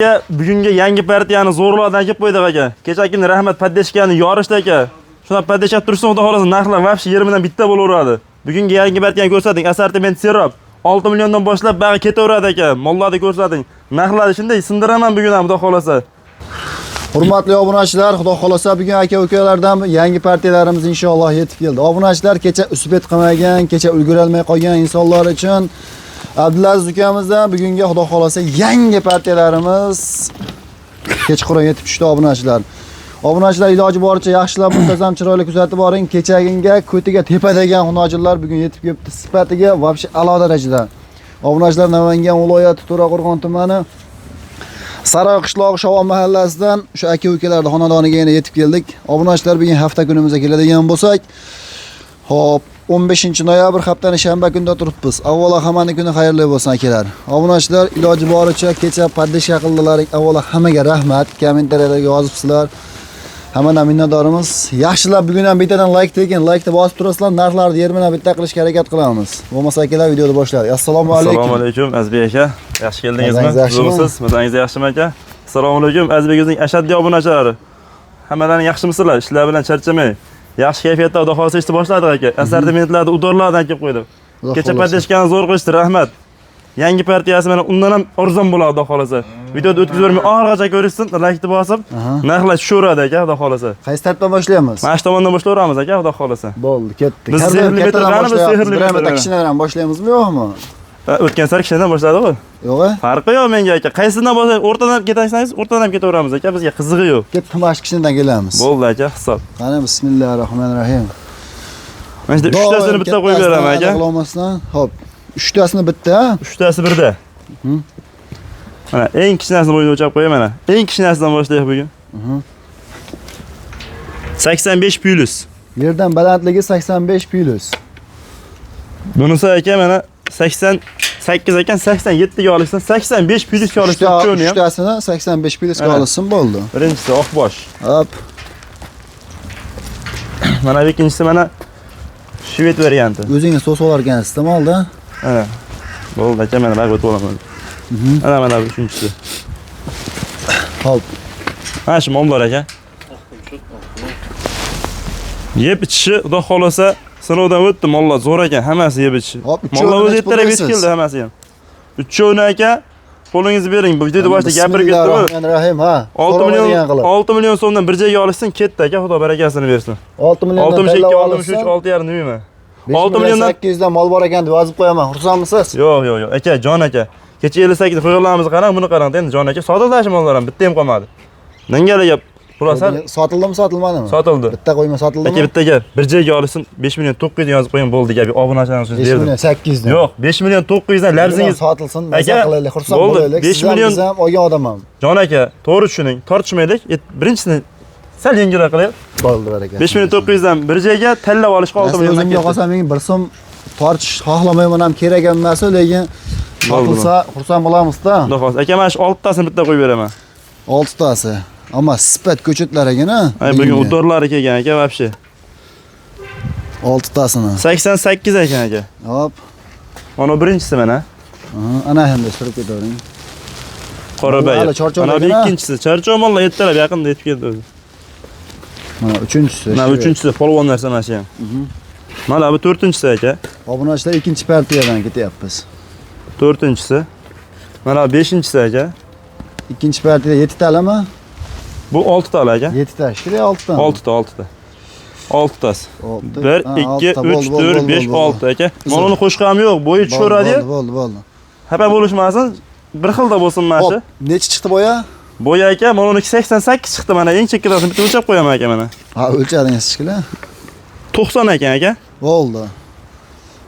Aka, bugungi yangi partiyani zo'rlardan kelib qo'ydik aka. Kecha kuni rahmat поддержка ni yorishdi aka. Shuna поддержка tursin, xudo xohlasa narxlar вообще yeri bitta bo'laveradi. Bugungi yangi partiyani ko'rsating, assortiment serob. 6 milliondan boshlab bag'i ketaveradi aka. Mollarni ko'rsating. Narxlarni shunday sindiraman bugun ham, xudo xohlasa. Hurmatli obunachilar, xudo xolasa bugun aka-ukalardan yangi partiyalarimiz inshaalloh yetib keldi. Obunachilar kecha успеть qilmagan, kecha ulgurolmay qolgan insonlar uchun Abdulaziz ukamizdan bugungi xudo xolasa yangi partiyalarimiz kechqurun yetib tushdi obunachilar. Obunachilar iloji boricha yaxshilab muntazam chiroyli kuzatib boring. Kechaginga ko'tiga tepadagan xunojillar bugun yetib kelibdi. Sifatiga вообще a'lo darajada. Obunachilar Namangan viloyati To'raqo'rg'on tumani Saroy qishlog'i Shovon mahallasidan o'sha aka-ukalarning xonadoniga yana yetib keldik. Obunachilar bugun hafta kunimizga keladigan bo'lsak, xo'p, 15-noyabr haftani shanba kunida turibmiz. Avvalo hammaning kuni xayrli bo'lsin akalar. Obunachilar iloji boricha kecha поддержка qildilar. Avvalo hammaga rahmat. Kommentariyalarga yozibsizlar. Hammadan minnatdorimiz. Yaxshilab bugun ham bittadan like tekin, like bosib turasizlar, narxlarni yer bilan bitta qilishga harakat qilamiz. Bo'lmasa akalar videoni boshladik. Assalomu alaykum. Assalomu alaykum Azbek aka. Yaxshi keldingizmi? Mazangiz yaxshimi? Tuzukmisiz? Mazangiz yaxshimi aka? Assalomu alaykum Azbek ashaddiy obunachilari. Hammalaring yaxshimisizlar? Ishlar bilan charchamay. Yaxshi kayfiyatda xudo xohlasa ishni boshladik aka. Assortimentlarni удар lardan kelib qo'ydik. Xudo Kecha xohlasa. поддержка ni zo'r qilishdi, rahmat. Yangi partiyasi mana undan ham arzon bo'ladi xudo xohlasa. Videoni o'tkazib yubormay oxirigacha ko'rishsin, laykni bosib, narxlar tushaveradi aka, xudo xohlasa. Qaysi tarafdan boshlaymiz? Mana shu tomondan boshlayveramiz aka, xudo xohlasa. Bo'ldi, ketdik. Biz Har doim sehrli kattadan metrlarni, biz boshlayapmiz. sehrli Bir marta metrlarni. kichkinadan boshlaymizmi, yo'qmi? Ha, o'tgan safar kichkinadan boshladi-ku. Yo'q, a? Farqi yo'q menga aka. Qaysidan bo'lsa o'rtadan ketsangiz, o'rtadan ham ketaveramiz aka, bizga qizig'i yo'q. Ketdik, mana shu kichkinadan kelamiz. Bo'ldi aka, hisob. Qani bismillahirrohmanirrohim. Mana shu uchtasini bitta qo'yib beraman aka. Qilolmasdan. Xo'p, uchtasini bitta. Uchtasi birda. Mana eng kichkinasini bo'yni o'lchab qo'yay mana. Eng kichkinasidan boshlaylik bugun. 85 plus. Yerdan balandligi 85 plus. Bunisi aka mana 88 ekan, 87 ga olishsin, 85 plus ga olishsin, uchovini ham. Uchtasini 85 plus ga Mana. olishsin bo'ldi. Birinchisi oqbosh. Hop. Mana bu ikkinchisi mana shved varianti. O'zingiz to'sib olar ekansiz, molda. Mana. Bo'ldi aka, mana bak o'tib olaman. Mana bu uchinchisi. Xo'p. Mana shu mollar aka. Yeb ichishi xudo xohlasa sinovdan o'tdi, mollar zo'r ekan, hammasi yeb ichishi. Hop, uchovini Mollar o'zi nechi pul ertalab yetib berasiz? keldi hammasi ham. Uchovini aka, qo'lingizni bering. Bu videoda boshida gapirib ketdim. Bismillahirrohmanirrohim, ha. 6 million So'ramaydigan qilib. 6 million so'mdan bir joyga olishsin, ketdi aka, xudo barakasini bersin. 6 milliondan 62, tanlab 63, olishsin. 6,5 demayman. 6 6 million milliondan 800 dan mol bor ekan deb yozib qo'yaman. Xursandmisiz? Yo'q, yo'q, yo'q. Aka, jon aka. Kecha 58 qo'yganlarimizni qarang, buni qarang. Endi jon aka, sotildi mollar ham, bitta ham qolmadi. Ningala gap. Xulosa Sotildimi, sotilmadimi? sotildi. Bitta qo'yma sotildimi? Aka bitta gap, bir joyga olishsin, 5 million 900 yozib qo'ying, bo'ldi gap. Obunachilarimiz so'z 5 berdim. million 800 dan. Yo'q, 5 million 900 dan labzingiz sotilsin, maza Aka, qilaylik, xursand bo'ldi. bo'laylik. 5 Siz ham, million biz ham olgan odam ham. Jon aka, to'g'ri tushuning, tortishmaylik. Birinchisini sal yengilroq qilaylik. Bo'ldi, baraka. 5 million 900 dan bir joyga tanlab olishga 6 milliondan O'zimga ketdi. qolsa men bir so'm tortish xohlamayman ham kerak ham emas, lekin sotilsa xursand bo'lamiz-da. Xudo xohlasa. Aka, mana shu 6 tasini bitta qo'yib beraman. 6 tasi. Ammo sifat ko'chatlar ekan, ha. Ay, bugun удар lari kelgan aka, вообще. 6 tasini. 88 ekan aka. Hop. Mana birinchisi mana. Aha, ana endi surib ketavering. Qorabay. Hali charchoq Mana bu ekan, ha? ikkinchisi. Charchoq mollar ertalab yaqinda yetib keldi o'zi. Mana uchinchisi. Mana uchinchisi polvon narsa mana shu ham. Mana bu to'rtinchisi aka. Obunachilar ikkinchi partiyadan ketyapmiz. To'rtinchisi. Mana bu beshinchisi aka. Ikkinchi partiyada 7 talimi? Bu 6 tala aka. 7 ta, shekilli 6 ta. 6 ta, 6 ta. 6 tasi. 6. 1 2 3 4 5 6 aka. Mana uni qo'shqam yo'q, bo'yi tushaveradi. Bo'ldi, bo'ldi, bo'ldi. Xafa bo'lishmasin. Bir xilda bo'lsin mana shu. Hop, nechi chiqdi boya? Bo'yi aka, mana uniki 88 chiqdi mana. Eng chekkadasini bitta o'lchab qo'yaman aka mana. Ha, o'lchadingiz shekilli. 90 ekan aka. Bo'ldi.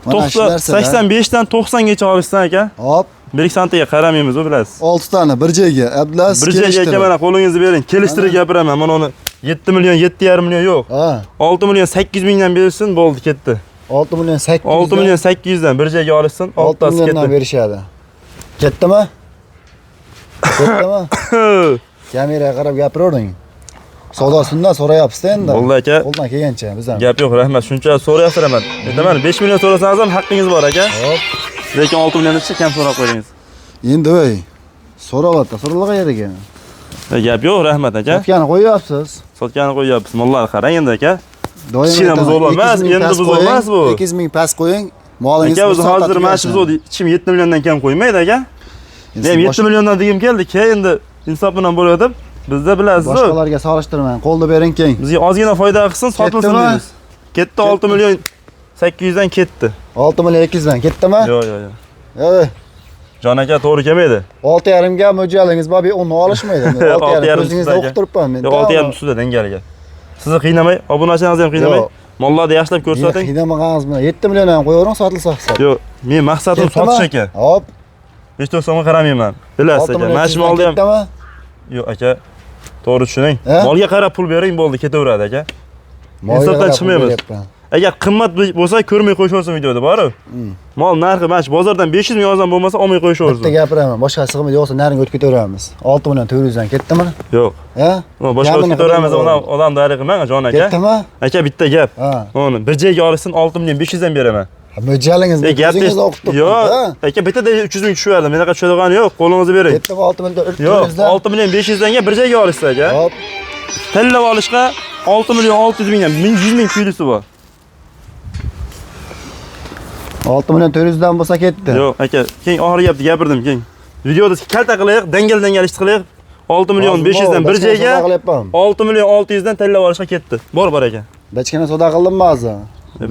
Mana shu 90 narsalar. 85 dan 90 gacha olishsan aka. Hop, 1 santiga qaramaymiz, u bilasiz. 6 tani bir joyga. Abdulaziz Bir joyga aka kelishtirib. mana qo'lingizni bering. Kelishtirib gapiraman. Mana uni 7 million, 7,5 million yo'q. Ha, 6 million 800 mingdan bersin, bo'ldi, ketdi. 6 million 800. 6 million 800 dan bir joyga olishsin, 6 oltitasi milliondan ketdi. berishadi. Ketdimi? Ketdimi? Kameraga qarab gapiravering. Savdosidan so'rayapsiz endi. Bo'ldi aka. Qo'ldan kelgancha biz ham. Gap yo'q, rahmat. Shuncha so'rayapsiz, rahmat. Aytaman, 5 million so'rasangiz ham haqqingiz bor aka. Hop. Lekin 6 million desa kam so'rab qo'ydingiz. Endi voy. So'rayapti, so'ralgan yerga. Gap yo'q, rahmat aka. Sotgani qo'yyapsiz. Sotgani qo'yyapsiz. Mollar qarang endi aka. Doim Kichkina aytaman, buzov emas, 200 ming endi past buzov qo'ying, emas bu. 200 ming past qo'ying. Molingiz Aka o'zi bir soatda hozir mana shu tugasin. buzovni hech kim 7 milliondan kam qo'ymaydi aka. Endi Men siz 7 milliondan degim keldi, keyin endi insof bilan bo'layotib, bizda bilasiz-ku. boshqalarga solishtirmang. Qo'lni bering keng. Bizga ozgina foyda qilsin, sotilsin Ketdimi? deymiz. Ketdi 6 million 800 dan ketdi. 6 million 200 dan ketdimi? Yo'q, yo'q, yo'q. Ey, Jon aka to'g'ri kelmaydi. 6,5 ga mo'ljalingiz bor, bu uni olishmaydi. 6,5 ko'zingizda ustida o'qib turibman men. Yo'q, 6,5 ustida dangaliga. Sizni qiynamay, obunachilarimizni ham qiynamay. Yo'q. Mollarni yaxshilab ko'rsating. Qiynamaganimiz bilan 7 million ham qo'yavering, sotilsa hisob. Yo'q, men maqsadim sotish aka. Hop. 5-4 so'mga qaramayman. Bilasiz 6 aka. million Mana shu 200 dan molni ham ketdimi? yo'q aka. To'g'ri tushuning. Molga qarab pul bering bo'ldi, ketaveradi aka. Molga Insofdan qarab pul chiqmaymiz. beryapman. Agar qimmat bo'lsa ko'rmay qo'yishaversin videoda, borib. Mol narxi mana shu bozordan 500 ming arzon bo'lmasa olmay Bitta qo'yishaversin. gapiraman, boshqasi qilmaydi, yo'qsa nariga o'tib ketaveramiz. 6 million 400 dan ketdimi? Yo'q. Ha? Boshqa o'tib Kamini ketaveramiz, qilib odam odam dariq qilmang, jon aka. Ketdimi? Aka bitta gap. Ha. Uni bir joyga olishsin 6 million 500 dan beraman. Mo'ljalingiz Gap ko'zingizni o'qib turibdi. Yo'q, aka bittada 300 ming tushaverdi. Menaqa tushadigani yo'q, qo'lingizni bering. Ketdimi 6 million 400 Yo'q, dan? 6 million 500 danga bir joyga olishsa aka. Hop. Tillab olishga 6 million 600 mingdan 100 ming plyusi bor. 6 million 400 dan bo'lsa ketdi. Yo'q, aka, keyin oxirgi gapni gapirdim, keyin. Videoda kalta qilaylik, dangal-dangal ish qilaylik. 6 million 500 dan bir joyga 6 million 600 dan tillab olishga ketdi. Bor bor aka. Bachkana savdo qildimmi hozir?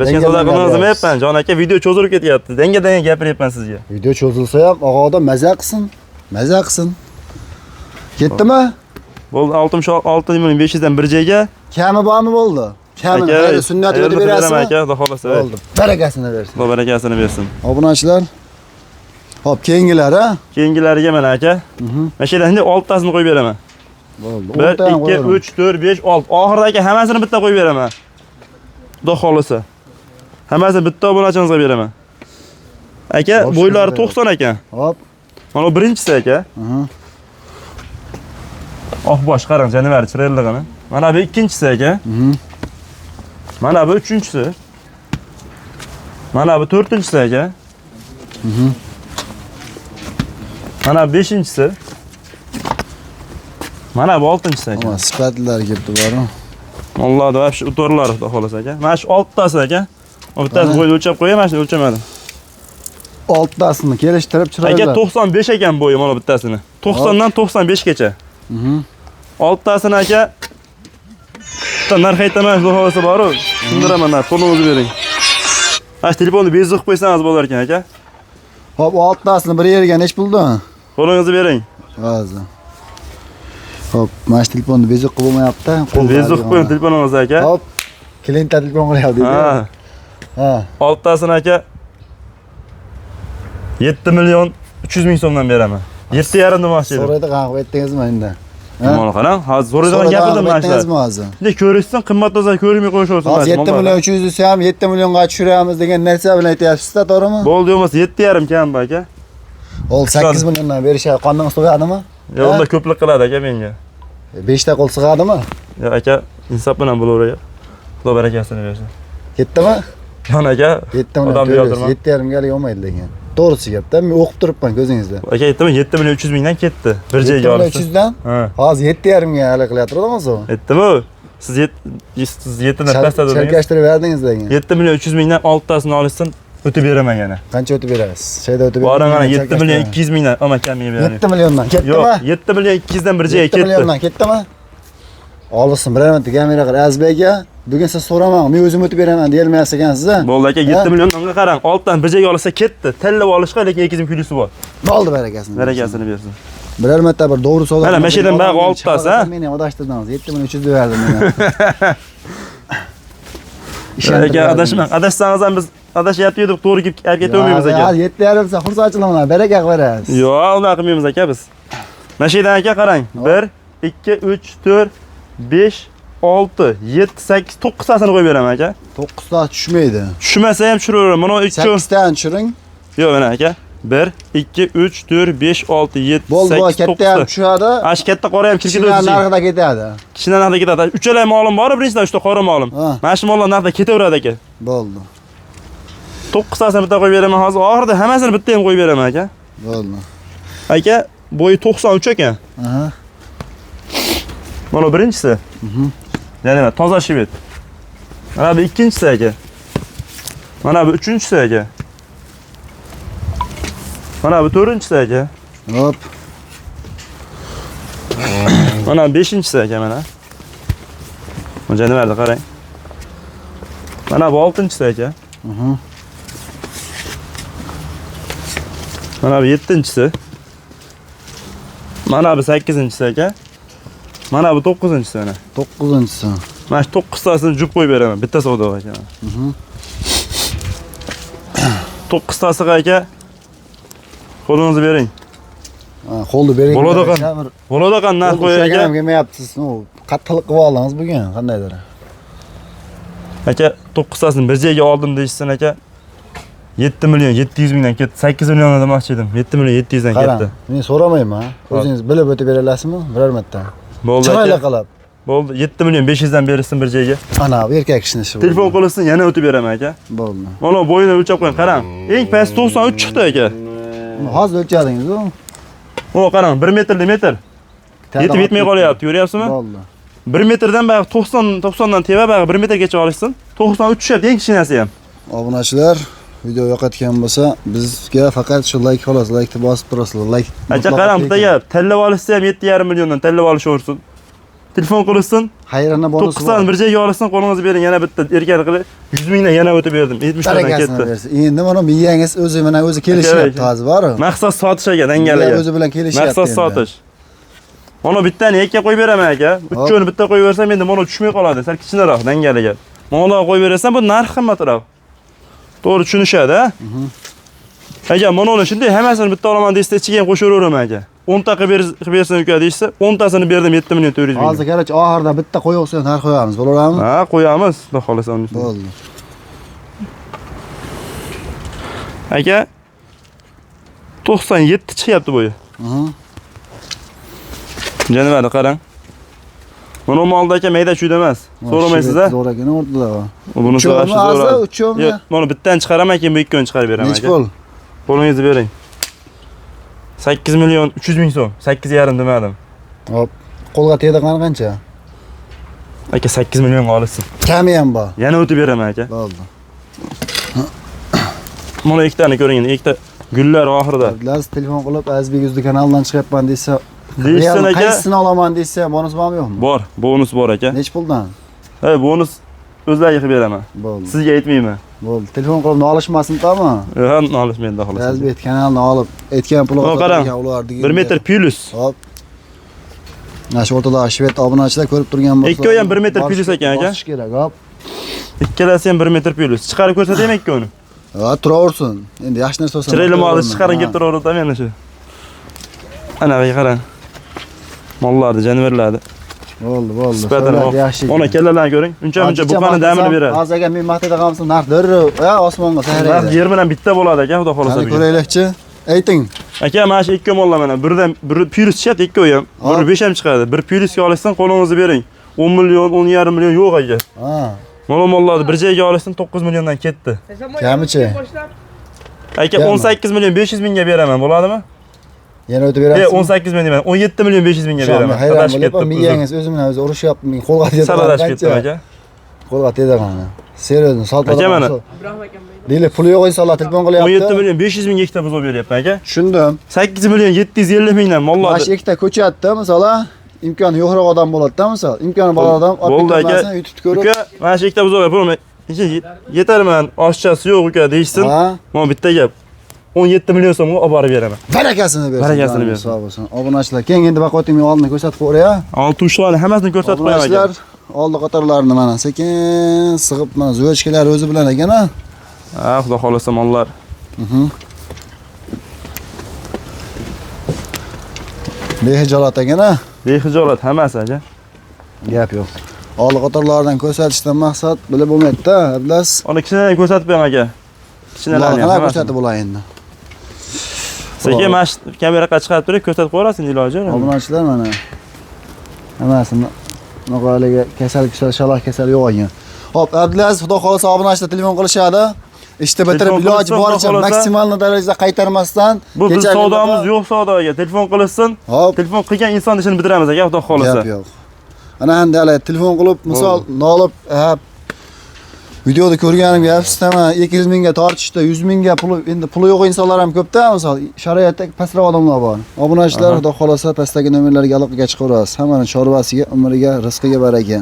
Bachkana savdo qilamiz demayapman, jon aka, video cho'zilib ketyapti. Dangal-dangal gapiryapman sizga. Video cho'zilsa ham og'a odam maza qilsin. Maza qilsin. Ketdimi? Bo'ldi, 6 million 500 dan bir joyga. Kami bormi bo'ldi? Kami xayr sunnat o'tib berasizmi? Aka, xudo xolasa. Bo'ldi. Barakasini bersin. Xudo barakasini bersin. Obunachilar. Hop, keyingilar ha? Keyingilariga mana aka. Mana shu yerdan endi 6 tasini qo'yib beraman. Bo'ldi. 1 2 3 4 5 6. Oxirida aka hammasini bitta qo'yib beraman. Xudo xolasa. Hammasini bitta obunachimizga beraman. Aka, bo'ylari 90 ekan. Hop. Mana bu birinchisi aka. Oqbosh qarang, jonivar chiroyliligini. Mana bu ikkinchisi aka. Mana bu uchinchisi. Mana bu to'rtinchisi aka. Mana bu beshinchisi. Mana bu oltinchisi aka. Ama sifatlilar kelibdi boru. Allohda вообще utorlar xudo xolasa aka. Mana shu oltitasi aka. O bittasi bo'yni o'lchab qo'yay, mana shuni o'lchamadim. Oltitasini kelishtirib chiroyli. Aka 95 ekan bo'yi mana bittasini. 90 dan 95 gacha. Oltitasini aka bitta narx aytaman, xudo xolasa boru. Tushundiraman narx, qo'lingizni bering. Mana shu telefonni bezib qilib qo'ysangiz bo'lar ekan aka. Hop, oltitasini bir yerga nech puldan? Qo'lingizni bering. Hozir. Hop, mana shu telefonni bezib qilib bo'lmayapti. Bezib qilib qo'ying telefoningizni aka. Hop. Klientlar telefon qilyapti. Ha. Ha. Oltitasini aka 7 million 300 ming so'mdan beraman. 7,5 demoqchi edim. So'raydi, qanaqa aytdingizmi endi? Mana qarang, hozir so'raydigan gapirdim mana aytdingizmi shular. hozir? Endi ko'rishsin, qimmat bo'lsa ko'rmay qo'yishaversin. Hozir 7 million 300 desa ham 7 millionga tushiramiz degan narsa bilan aytyapsiz-da, to'g'rimi? Bo'ldi bo'lmasa 7,5 kam bu aka. Ol 8 milliondan berishadi, qonning sig'adimi? Yo'q, unda ko'plik qiladi aka menga. 5 ta qo'l sig'adimi? Yo'q aka, insof bilan bo'laver. Xudo barakasini bersin. Ketdimi? Jon aka, 7 million odam 400, yo'qdirman. 7,5 ga olmaydi lekin. To'g'risi gapda, men o'qib turibman ko'zingizda. Aka aytdimi 7 million 300 mingdan ketdi. Bir 7 joyga million olishsin. 300 dan? Ha. Hozir 7,5 ga hali qilyapti o'zi. Aytdimi? Siz 7 dan pastda dedingiz. Chalkashtirib berdingiz lekin. 7 million 300 mingdan oltitasini olishsin, o'tib beraman yana. Qancha o'tib berasiz? Shayda o'tib Boring ana 7 million 200 mingdan, ama kamiga beraman. 7 milliondan ketdimi? Yo'q, 7 million 200 dan bir joyga 7 ketdi. milliondan ketdimi? Olsin, biror marta kamera qil Azizbek aka. Bugun siz so'ramang, men o'zim o'tib beraman deyolmaysiz ekansiz-a? Bo'ldi aka, 7 milliondan qarang, oltidan bir joyga olsa ketdi. Tillab olishga lekin 200 ming plyusi bor. Bo'ldi, barakasini. Barakasini bersin. Biror marta bir to'g'ri savdo. Mana, mana shu yerdan bag'i oltitasi, ha? Meni ham adashtirdingiz. 7 million 300 berdim men. Aka adashmang. Adashsangiz ham biz adashyapti deb to'g'ri kelib olib ketavermaymiz aka. 7,5 desa xursandchilik bilan baraka qilib berasiz. Yo'q, unaqa qilmaymiz aka biz. Mana shu yerdan aka qarang. 1 2 3 4 5 6 7 8 9 tasini qo'yib beraman aka. 9 ta tushmaydi. Tushmasa ham tushiraveraman. Mana 2 8 tani tushiring. Yo'q, mana aka. 1 2 3 4 5 6 7 Bo'ldi, bu 8 katta ham 9. tushadi. Ana shu katta qora ham kirib Kichkina ketadi. narxida ketadi. Kichkina narxda ketadi. Uchala molim bor, birinchidan uchta qora molim. Ha. Mana shu mollar narxda ketaveradi aka. Bo'ldi. 9 tasini bitta qo'yib beraman hozir. Oxirida hammasini bitta ham qo'yib beraman aka. Bo'ldi. Aka Bo'yi 93 ekan. Aha. Mana birinchisi. Ya'ni toza shved. Mana bu ikkinchisi aka. Mana bu uchinchisi aka. Mana bu to'rtinchisi aka. Hop. Mana bu beshinchisi aka mana. Bu jonivorni qarang. Mana bu oltinchisi aka. Mana bu yettinchisi. Mana bu sakkizinchisi aka. Mana bu to'qqizinchisi mana. 9-inchisi. Mana shu to'qqiztasini jup qo'yib beraman. Bitta savdo aka. To'qqiztasiga aka qo'lingizni bering. Ha, qo'lni bering. Bo'ladi qan. Bo'ladi qan narx qo'y Qo'y aka. Ham kelmayapsiz. No, qattiqlik qilib oldingiz bugun qandaydir. Aka to'qqiztasini bir joyga oldim deyishsin aka. 7 million 700 mingdan ketdi. 8 million demoqchi edim. 7 million 700 dan Qarang, ketdi. men so'ramayman. O'zingiz bilib o'tib bera olasizmi? Biror marta. Bo'ldi Chiroyli aka. qilib. Bo'ldi. 7 million 500 dan berishsin bir joyga. Ana, bu erkak kishini ishi. Telefon qilsin, yana o'tib beraman aka. Bo'ldi. Mana bo'yini o'lchab qo'ying, qarang. Eng past 93 chiqdi aka. Hozir o'lchadingiz u. O qarang, 1 metrli metr. Yetib yetmay qolyapti, ko'ryapsizmi? Bo'ldi. 1 metrdan bog'i 90 90 dan teva bog'i 1 metrgacha olishsin. 93 tushyapti eng kichkinasi ham. Obunachilar, video yoqayotgan bo'lsa, bizga faqat shu like xolos, like bosib turasizlar. Like. Aka qarang, bitta gap, tanlab olishsa ham 7,5 milliondan tanlab olishaversin. Telefon qilishsin, Hayrona bonus. 9 bir joyga olishsin, qo'lingizni bering, yana bitta erkak qilib 100 mingdan yana o'tib berdim. 70 dan Barakasini ketdi. bersin. Endi mana miyangiz o'zi bilan o'zi kelishyapti hozir, bor-ku. Maqsad sotish aka, dangaliga. O'zi bilan kelishyapti. Maqsad sotish. Mana bittani yakka qo'yib beraman aka. Uchovini bitta qo'yib bersam endi mana tushmay qoladi, sal kichkinaroq dangaliga. Mana qo'yib berasan, bu narx qimmatroq. To'g'ri tushunishadi, ha? Aka, mana uni shunday hammasini bitta olaman desa, ichiga ham qo'shaveraman aka. 10 ta qilib bersin uka deyishsa, 10 tasini berdim 7 million 400 ming. Hozir короче, oxirida bitta qo'yib narx qo'yamiz, bo'ladimi? Ha, qo'yamiz, xudo xolasa uni. Bo'ldi. Aka 97 chiqyapti bo'yi. Jonivorni qarang. Buni molda aka mayda chuyda emas. So'ramaysiz a? Zo'r ekan o'rtada. Buni Uchovmi so'rashi zo'r. hozir, uchovmi? Yo'q, mana bittani chiqaraman, keyin bu ikkovini chiqarib beraman Nechi aka. pul? Qo'lingizni bering. 8 million 300 ming so'm. 8,5 demadim. Hop. Qo'lga tegadigan qancha? Aka 8 millionga olishsin. Kami ham bor. Yana o'tib beraman aka. Bo'ldi. Mana ikkitani ko'ring endi, ikkita gullar oxirida. Abdulaziz telefon qilib Azizbek Yuzli kanalidan chiqyapman desa, Deyishsin aka. Qaysisini olaman desa, bonus bormi yo'qmi? Bor, bonus bor aka. Nechi puldan? Hey, bonus o'zlariga qilib beraman. Bo'ldi. Sizga aytmayman. Bo'ldi. Telefon qilib nolishmasin tomi? Ha, nolishmaydi xolos. Azizbek kanalini olib, aytgan puli Mana qarang, ular 1 metr plus. Hop. Mana shu o'rtada shved obunachilar ko'rib turgan bo'lsa. Ikkovi ham 1 metr plus ekan aka. Bosish kerak, hop. Ikkalasi ham 1 metr plus. Chiqarib ko'rsataymi ikkovini? Ha, turaversin. Endi yaxshi narsa bo'lsa. Chiroyli molni chiqaring kelib turaveradi endi shu. Ana bu qarang. Mollarni, jonivorlarni. Bo'ldi, bo'ldi. Sifatini Savlat yaxshi. Ona kallalarni ko'ring. Uncha muncha buqani damini beradi. Hozir aka men maqtaydigan bo'lsam, narx darrov, ha, osmonga Narx sayraydi. yer bilan bitta bo'ladi aka, xudo xolasa Qani bugun. ko'raylikchi. Ayting. Aka, mana shu ikki mollar mana birdan bir plus chiqyapti ikkovi ham. Hop. Bir 5 ham chiqadi. Bir plusga olishsin, qo'lingizni bering. 10 million, 10,5 million yo'q aka. Ha, Mana mollarni bir joyga olishsin 9 milliondan ketdi. Kamichi? Aka Kami. 18 million 500 mingga beraman, bo'ladimi? Yana o'tib E, berasizmi? 18 million deyman. 17 million 500 mingga Shu beraman. hayron Adashib bo'lyapman, ketdim. miyangiz o'zi bilan o'zi urushyapti, men qo'lga tegadi. Sal adashib ketdim aka. Qo'lga tegadi. Seryozni, sotib Aka, mana. Deylik, puli yo'q insonlar telefon qilyapti. 17 million 500 mingga ikkita buzov beryapman aka. Tushundim. 8 million 750 mingdan Mana mollarni. shu ikkita ko'chatda, masalan, imkoni yo'qroq odam bo'ladi-da, misol. Imkoni bor odam olib Bo'ldi aka. ketmasin, YouTube'ni ko'rib. Uka, mana shu ikkita buzov buni yetarman, oshchasi yo'q uka deyishsin. Ha, Mana bitta gap. 17 million so'mga olib borib beraman. barakasini bersin. Barakasini bersin. Sog' bo'lsin. Obunachilar, keyin endi baquvvating men oldini ko'rsatib qo'yay. Olti ushlarni hammasini ko'rsatib qo'yaman aka. Obunachilar oldi qatorlarini mana sekin sig'ib mana zuvachkalar o'zi bilan ekan ha. Ha, xudo xolasa mollar. Behijolat ekan ha. Behijolat hammasi aka. Gap yo'q. Oldi qatorlardan ko'rsatishdan maqsad bilib bo'lmaydi-da, Abdulaziz. Uni kichkinadan ko'rsatib qo'yaman aka. Kichkinalarni ham Qanaqa hammasini. ko'rsatib bo'lay endi. Sekin mana shu kameraga chiqarib turib ko'rsatib qo'yarsiz iloji yo'q. Obunachilar mana hammasini bunaqa haligi kasal kusal shaloq kasal yo'q ekan. Xo'p, Abdulaziz xudo xolasa obunachilar telefon qilishadi. Ishni bitirib Telefon iloji qilishsin, boricha xudo xohlasa. Maksimal darajada qaytarmasdan Bu biz kechagi savdomiz yo'q savdo aka. Telefon qilishsin. Hop. Telefon qilgan inson ishini bitiramiz aka, xudo xohlasa. Gap yo'q. Ana endi hali telefon qilib, misol nolib, ha, videoda ko'rganim gapsizda, 200 mingga tortishdi, 100 mingga puli, endi puli yo'q insonlar ham ko'pda, misol sharoitda pastroq odamlar bor. Obunachilar, xudo xolasa pastdagi nomerlarga aloqaga chiqaverasiz. Hammani chorvasiga, umriga, rizqiga baraka.